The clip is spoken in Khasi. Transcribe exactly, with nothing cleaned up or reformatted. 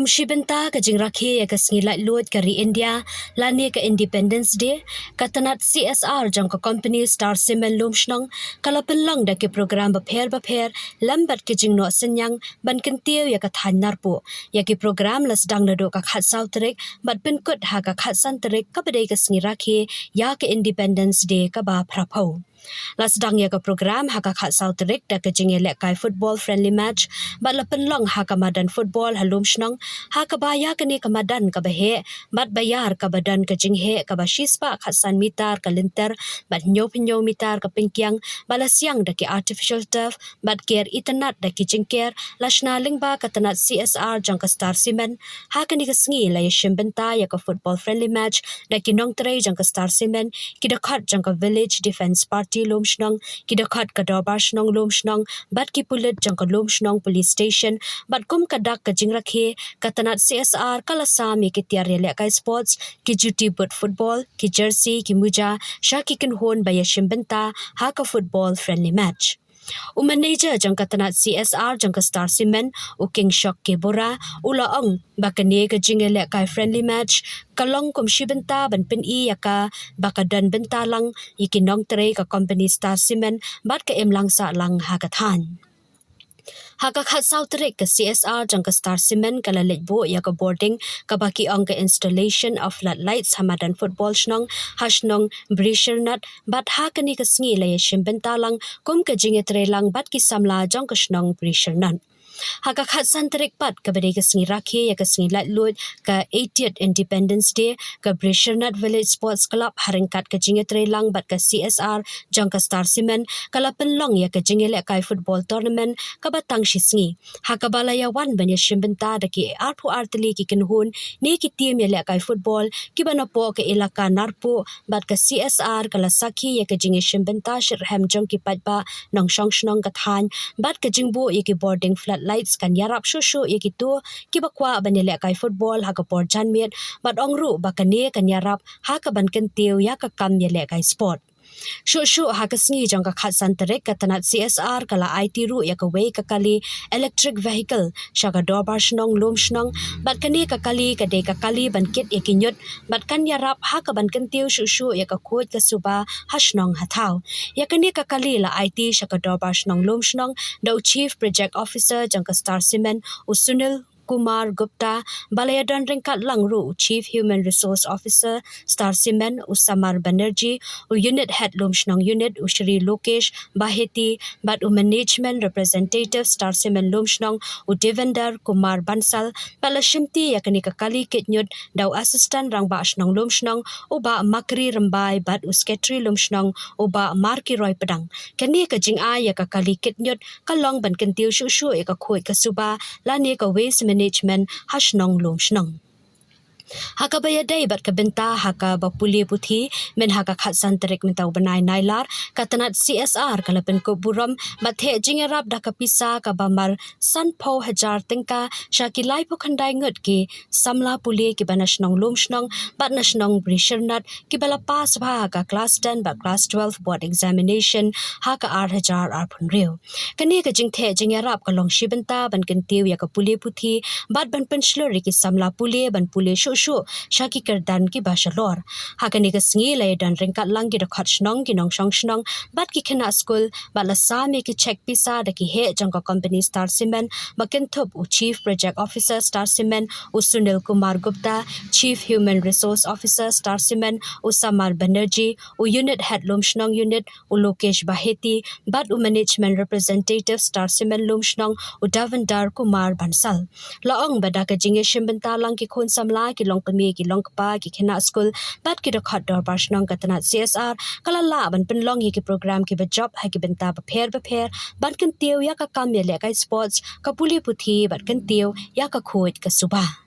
Shi bynta ka jingrakhe ïa ka sngi laitluid ka ri India lane ka Independence Day, ka tnat C S R jong ka company Star Cement Lumshnong ka la pynlong da ki program bapher bapher lem bad ki jingnoh synñiang ban kyntiew ïa ka thaiñ Narpuh. Ïa ki program la sdang naduh ka khatsaw tarik bad pynkut ha ka khatsan tarik kaba dei ka sngi rakhe ïa ka Independence Day kaba phraphew. La sdang ïa ka program ha ka khatsaw tarik da ka jingïalehkai football friendly match bad la pynlong ha ka madan football ha Lumshnong, ha kaba ïa kane ka madan kaba heh bad ba ïar kaba don ka jingheh kaba shispah khatsan meter ka lynter bad hynñiewphew hynñiew meter ka pynkiang, ba la siang da ki artificial turf bad ker itynnad da ki jingker, la shna lyngba ka tnat C S R jong ka Star Cement. Ha kane ka sngi la ïashim bynta ïa ka football friendly match da ki nongtrei jong ka Star Cement, ki dkhot jong ka Village Defence Party Lumshnong, ki dkhot ka Dorbar Shnong Lumshnong bad ki pulit jong ka Lumshnong Police Station. Bad kum ka dak ka jingrakhe, ka tnat C S R ka la sam ïa ki tiar ïalehkai sports, ki juti boot football, ki jersey, ki muja, sha ki kynhun ba ïashim bynta ha ka football friendly match. U manager jong ka tnat C S R jong ka Star Cement, u Kingshok Kebora, u la ong ba kane ka jingïalehkai friendly match ka long kum shi bynta ban pyni ïa ka ba ka don bynta lang ïa ki nongtrei ka company Star Cement bad ka imlang sahlang ha ka thaiñ. Ha ka khatsaw tarik ka C S R jong ka Star Cement ka la leit buh ïa ka boarding kaba ki ong ka installation of floodlights ha madan football shnong, ha shnong Brishyrnot, bad ha kane ka sngi la ïashim bynta lang kum ka jingïatreilang bad ki samla jong ka shnong Brishyrnot. Ha ka khatsan tarik pat kaba dei ka sngi rakhe ïa ka sngi laitluid ka eightieth Independence Day, ka Brishyrnot Village Sports Club ha ryngkat ka jingïatreilang bad ka C S R jong ka Star Cement ka la pynlong ïa ka jingïalehkai football tournament kaba tang shi sngi, ha kaba la ïawan ban ïashim bynta da ki arphew ar tylli ki kynhun ne ki team ïalehkai football kiba napoh ka ilaka Narpuh, bad ka C S R ka la sakhi ïa ka jingïashim bynta shitrhem jong ki paidbah nongshong shnong ka thaiñ, bad ka jingbuh ïa ki boarding floodlights kan ïarap shuh shuh ïa kito kiba kwah ban ïalehkai football ha ka por janmiet, bad ong ruh ba kane kan ïarap ha kaban kyntiew ïa ka kam ïalehkai sport. Shuh shuh ha ka sngi jong ka khatsan tarik ka tnat C S R ka la aiti ruh ïa kawei ka kali electric vehicle sha ka Dorbar Shnong Lumshnong, bad kane ka kali ka dei ka kali ban kit ïa ki ñiut bad kan ïarap ha kaban kyntiew shuh shuh ïa ka khuid ka suba ha shnong ha thaw. Ïa kane ka kali la aiti sha ka Dorbar Shnong Lumshnong da u Chief Project Officer jong ka Star Cement, u Sunil Kumar Gupta, ba la ïadon ryngkat lang ruh u Chief Human Resource Officer Star Cement, u Samar Banerjee, u Unit Head Lumshnong Unit, u Shri Lokesh Baheti, bad u Management Representative Star Cement Lumshnong, u Devender Kumar Bansal, bad la shimti ïa kane ka kali kit ñiut da u Assistant Rangbah Shnong Lumshnong, u Bah Makri Rymbai, bad u Secretary Lumshnong, u Bah Markiroy Pdang. Kane ka jingai ïa ka kali kit ñiut ka long ban kyntiew shuh shuh ïa ka khuid ka suba lane ka waste management ha shnong Lumshnong. Ha kaba ïadei bad ka bynta ha kaba pule puthi, myn ha ka khatsan tarik mynta u bnai Nailar, ka tnat C S R ka la pynkup burom bad theh jingïarap da ka pisa kaba mar sanphew hajar tyngka sha ki laiphew khyndai ngut ki samla pule kiba na shnong Lumshnong bad na shnong Brishyrnot kiba la pass bha ha ka klas ten bad klas twelve board examination ha ka ar hajar arphew hynriew. Kane ka jingtheh jingïarap ka long shi bynta ban kyntiew ïa ka pule puthi bad ban pynshlur ïa ki samla pule ban pule shuh shuh sha ki kyrdan kiba shalor. Ha kane ka sngi la ïadon ryngkat lang ki dkhot shnong, ki nongshong shnong bad ki khynnah skul bad la sam ïa ki cheque pisa da ki heh jong ka company Star Cement ba kynthup u Chief Project Officer Star Cement, u Sunil Kumar Gupta, Chief Human Resource Officer Star Cement, u Samar Banerjee, u Unit Head Lumshnong Unit, u Lokesh Baheti, bad u Management Representative Star Cement Lumshnong, u Davinder Kumar Bansal. La ong ba da ka jingïashim bynta lang ki khun samla, ki longkmie, ki longkpa, ki khynnah skul bad ki dkhot Dorbar Shnong ka tnat C S R ka la lah ban pynlong ïa ki program kiba jop ha ki bynta bapher bapher ban kyntiew ïa ka kam ïalehkai sports, ka pule puthi bad kyntiew ïa ka khuid ka suba.